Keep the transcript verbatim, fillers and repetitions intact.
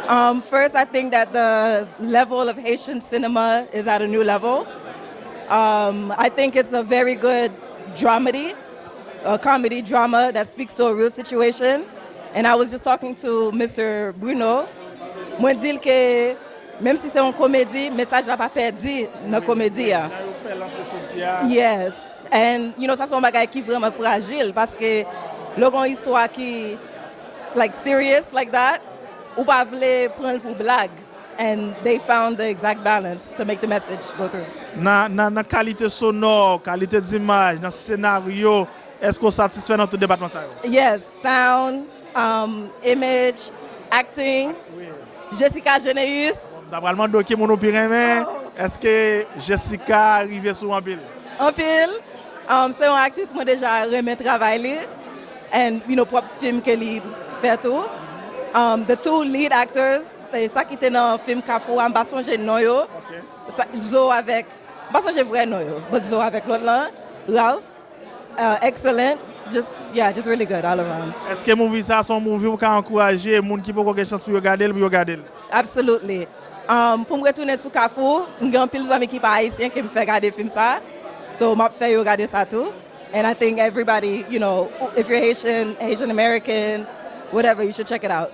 Um, first, I think that the level of Haitian cinema is at a new level. Um, I think it's a very good dramedy, a comedy drama that speaks to a real situation. And I was just talking to Mister Bruno. Mwen di l ke menm si se yon komedi, mesaj la pa pèdi nan komedi a. Jan yo fè l antre soti a. Yes. And, you know, sa se yon bagay ki vrèman frajil paske lè w gen yon istwa ki, like, serious like that, ou pa vle pran l pou blag. And they found the exact balance to make the message go through. Nan, nan, nan kalite sonò, kalite dimaj, nan senaryo, èske w satisfè nan tout depatman sa yo? Yes, sound, um, image, acting. Jessica Geneus. M ta pral mande w ki moun ou pi renmen. Èske Jessica rive sou w anpil? Anpil. Um, se yon aktris mwen deja renmen travay li. And, you know, pwòp fim ke li fè tou. Um, the two lead actors, eh, sa ki te nan fim Kafou a, m pa sonje non yo. Sa, Zo avèk, m pa sonje vrè non yo, but Zo avèk lòt lan, Ralph. Uh, excellent. Just, yeah, just really good all around. Èske movie sa se yon movie ou ka ankouraje moun ki poko gen chans pou yo gade l, pou yo gade l? Absolutely. Um, pou m retounen sou Kafou, m gen anpil zanmi ki pa ayisyen ke m fè gade fim sa. So, m ap fè yo gade sa tou. And I think everybody, you know, if you're Haitian, Haitian American, whatever, you should check it out.